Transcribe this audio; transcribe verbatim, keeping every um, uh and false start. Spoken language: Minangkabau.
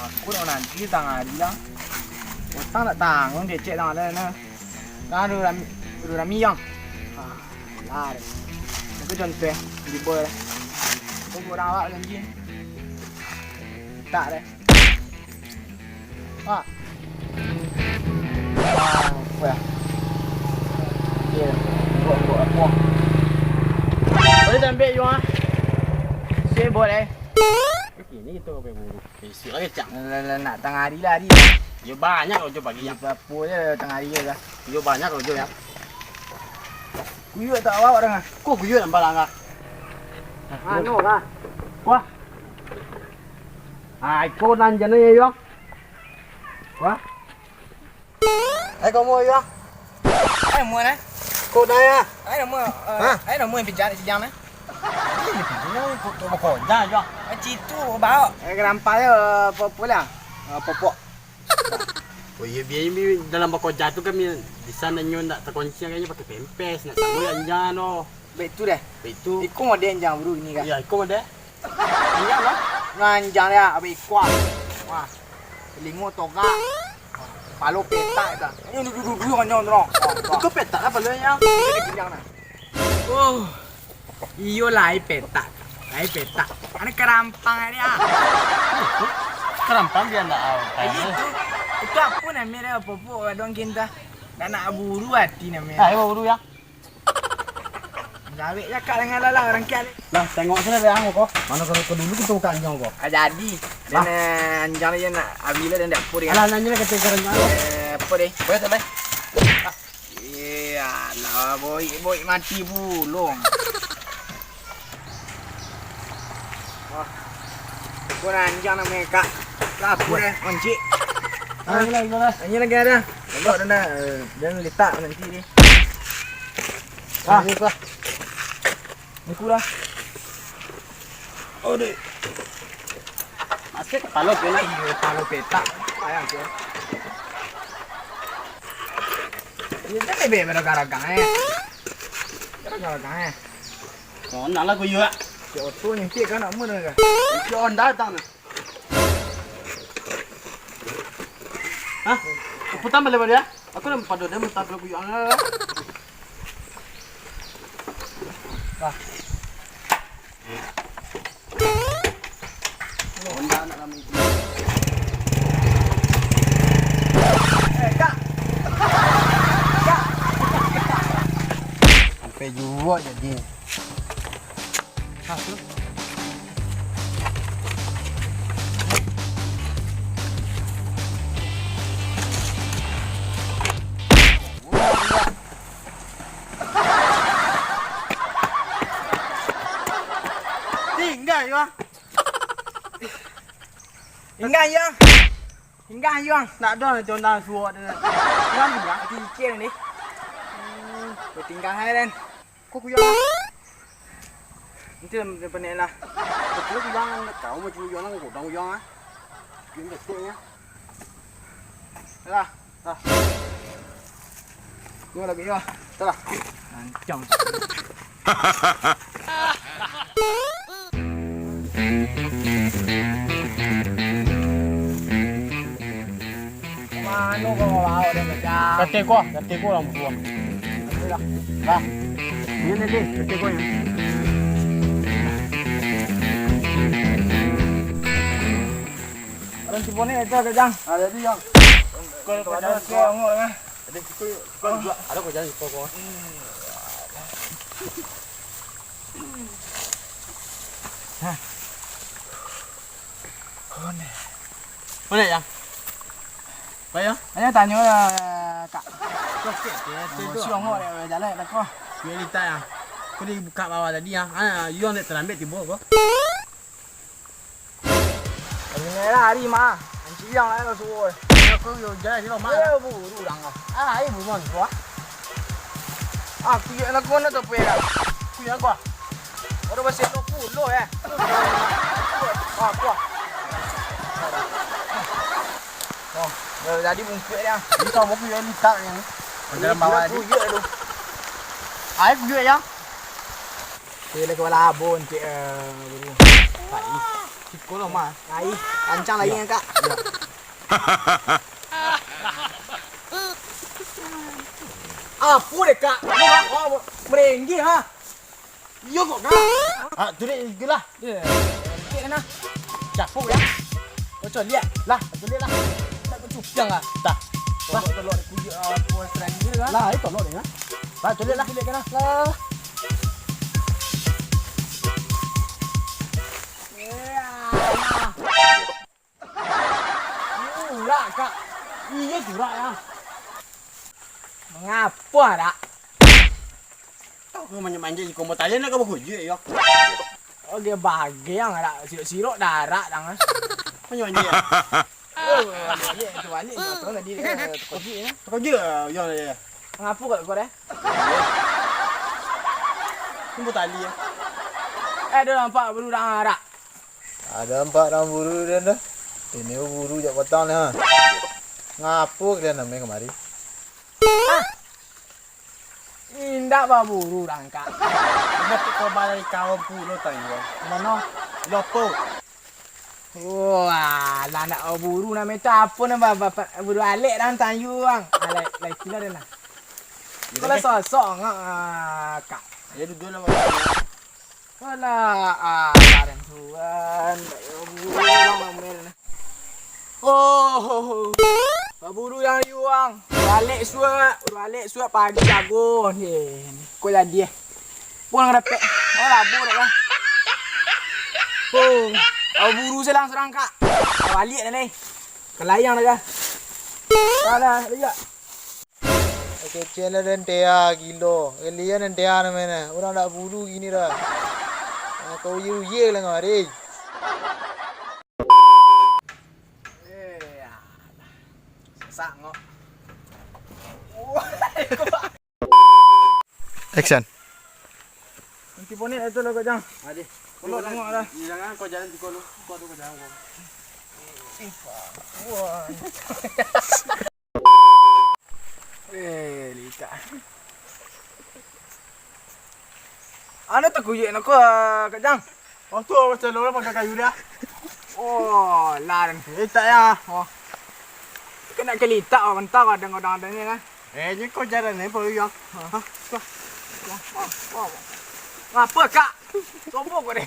Aku nak nanti tangah hari lah. Watang tak tanggung kecek tangah hari nah. Nah, dulu rami, dulu rami yang. Ah, lah deh. Aku contoh di boy lah. Aku kurang awak janji. Tak deh. Pak. Ah, apa ya? Iya. Buat, buat apa? Boleh tambik juga. Sibuk eh. Ini kita pakai buru. Isi lagi cak. Lah, lah, nak tangah hari lah hari. Yo banyak karajo pagi. Yo, apa je tangah hari lah. Yo banyak karajo ya. Kuyuak tak awak dah. Kok kuyuak nampak langgar? Anu lah. Wah. Ah, iko nan jana ya, yo. Wah. Ai, kamu, yo. Ai, muan, eh? Kok dah, ya? Ai, nama, eh, Hah? Ai, nama yang pijak, pijak, eh? Ini pijak, kok, kok, kok, dah, yo. Ai, citu, bau. Eh, kerampai, eh, apa-apa lah. Eh, popok. Oh, iya, biar ini dalam bakoja tu kan, bisa nanyo ndak terkunci, kayaknya pakai pempes, nak tahu ya, anjano. Baik tu deh. Baik tu. Iko model anjang buru ini kan? Ya, iko model. Anjang lah. Nah, anjang dia, abis iko. Wah. Telingo togak. Palo petak itu. Ini duduk-duduk anjang tu. Iko petak apa lo yang? Ini kenyang nah. Oh. Iyo lai petak. Lai petak. Ada kerampang dia. Kerampang dia ndak apa. Itu. Itu apa namanya dia? Popok gadong kinta. Dak nak buru hati namanya. Ah, buru ya. Gawek cakak dengan lalang orang kian. Lah, tengok sini deh, ang, ko. Mana kalau ke dulu kita buka anjang, ko? Ah, jadi. Lah. Dan, eh, anjang dia nak habis lah dan dak apa dia. Alah, nanya lah kata orang. Eh, apa deh? Boleh tak, Mai? Iya lah, boy, boy mati pulung. Wah. Kau anjang namanya, Kak. Lah, apa deh, mancik. Ah, ini lagi, ini lagi. Ini lagi ada. Tengok dah, dah. Eh, jangan letak nanti ni. Ah, ni lah. Ni kurang. Oh, dek. Masih kepala tu, nak? Iya, kepala petak. Ayam tu. Ini kan lebih pada garagang, eh. Garagang, eh. Oh, nak lah kuyuak. Cik Oto nyempit kan nak mun kan? Cik On datang ni. Hah? Putar balik dia? Aku dah padu dia mutar balik kuyuak lah. Wah. Honda nak kami. Eh, Kak. Kak. Sampai juga jadi. Hah, tu? Tinggal, yo. Tinggal, yo. Tinggal, yo. Nak ado nanti ondang suok dia. Tuan tinggal. Nanti ikir ni. Hmm, tinggal hai, Den. Kok kuyang? Nanti dia panek lah. Kok kuyang, tahu macam kuyang lah, kok kuyang ah. Kuyang betul nya. Lah, lah. Kau lagi yo. Telah. Lancang. Mano kau bawa dia, Kak? Kate ko, kate ko orang buang. Lah. Ini ni, kate ko ni. Orang Cibonek itu, Kak Jang. Ah, jadi, Jang. Kau ada kerja, kau ngok lah. Ada kau, kau juga. Ada kau jalan kau, kau. Hah. Kau ni. Mana, Jang? Apa, Jang? Hanya tanya lah, Kak. Kau sikit, sikit, Oh, sikit. Si Ongok dah jalan kat kau. Yo, litak, Jang. Kau dibuka bawah tadi, Jang. Ah, yo, nak terlambat tiba kau. Hari ni lah hari mah. Anciang lah kau suruh. Yo, kau yo jalan di rumah. Yo, buru urang kau. Ah, ai buruan kau. Ah, aku yo nak kau nak tu apa ya? Aku yo kau. Orang masih dua puluh ya. Ah, kau. Oh, dah jadi bungkuk dia. Ini kau mau kuyuak litak ni. Dalam bawah ni. Kuyuak tu. Ai kuyuak ya. Dia lagi wala abon cik, eh, buru. Pai. Ko lo, Mas. Lai, kancang lai, Kak. Apo deh, Kak? Oh, merenggeh, ha? Iyo kok, Kak. Ah, tu dek, itulah. Cek nah. Capuk ya. Kau coliak. Lah, coliak lah. Tak kau cupiang lah. Dah. Tolok, tolok dek kuya, ah, kuya serang dia kan. Lah, itu tolok dek, ha? Lah, coliak lah. Coliak kan, lah. Lah. Surak, Kak. Iyo, surak, ya. Mangapo, Dak? Tau kau manjek-manjek iko, mau tanya nak kau bakujuik, yo. Oke, bagian, Dak. Sirok-sirok darak, dang, ah. Manjek-manjek, ya? Oh, manjek, itu balik, motor tadi, eh, terkejut, ya. Terkejut, ya, yo, ya. Mangapo kau, kau, deh? Tunggu tali, ya. Eh, dah nampak, baru dah, Dak. Ado ampek urang buru den tu. Ini buru jak patang ni, ha. Ngapo kalian namo kamari? Ah! Indak baburu urang, Kak. Indak tu kau balai kawan pulo, Tayuang. Mano? Lopo. Wah, lah nak baburu namo tu apo namo, Bapak? Buru alek dan Tayuang. Alek, lai kilo den lah. Kalau sosok ngak, ah, Kak. Ya, duduk lah, Bapak. Alah, ah, barang tuan, baik baburu urang mamer nah. Oh, baburu yang yuang. Balik suak, balik suak pagi jago. Heh, ko jadi eh. Pulang dapek. Oh, labo dak lah. Oh, baburu selang serang, Kak. Balik dah ni. Kelayang dah, Kak. Dah, dah, dah. Kecek lah den tea gilo. Galian den tea namo nah. Urang dak buru kini dah. Ah, kau uye-uye lah ngari. Eh, alah. Sesak ngok. Action. Nanti ponek itu lah, Kak Jang. Ade. Kolot tengok dah. Jangan kau jalan tu, kau lu. Kau tu kau jalan kau. Wah. Eh, likak. Anu takuyuak nak ko, Kak Jang? Oh, tu macam lo lah pakai kayu dia. Oh, lah. Eh, tak ya. Oh. Kena kelitak, oh, mentah, kadang-kadang ni kan. Eh, ni kau jalan ni, Pak Uyang. Ha. Ha, tu. Ngapa, Kak? Sombong kau ni.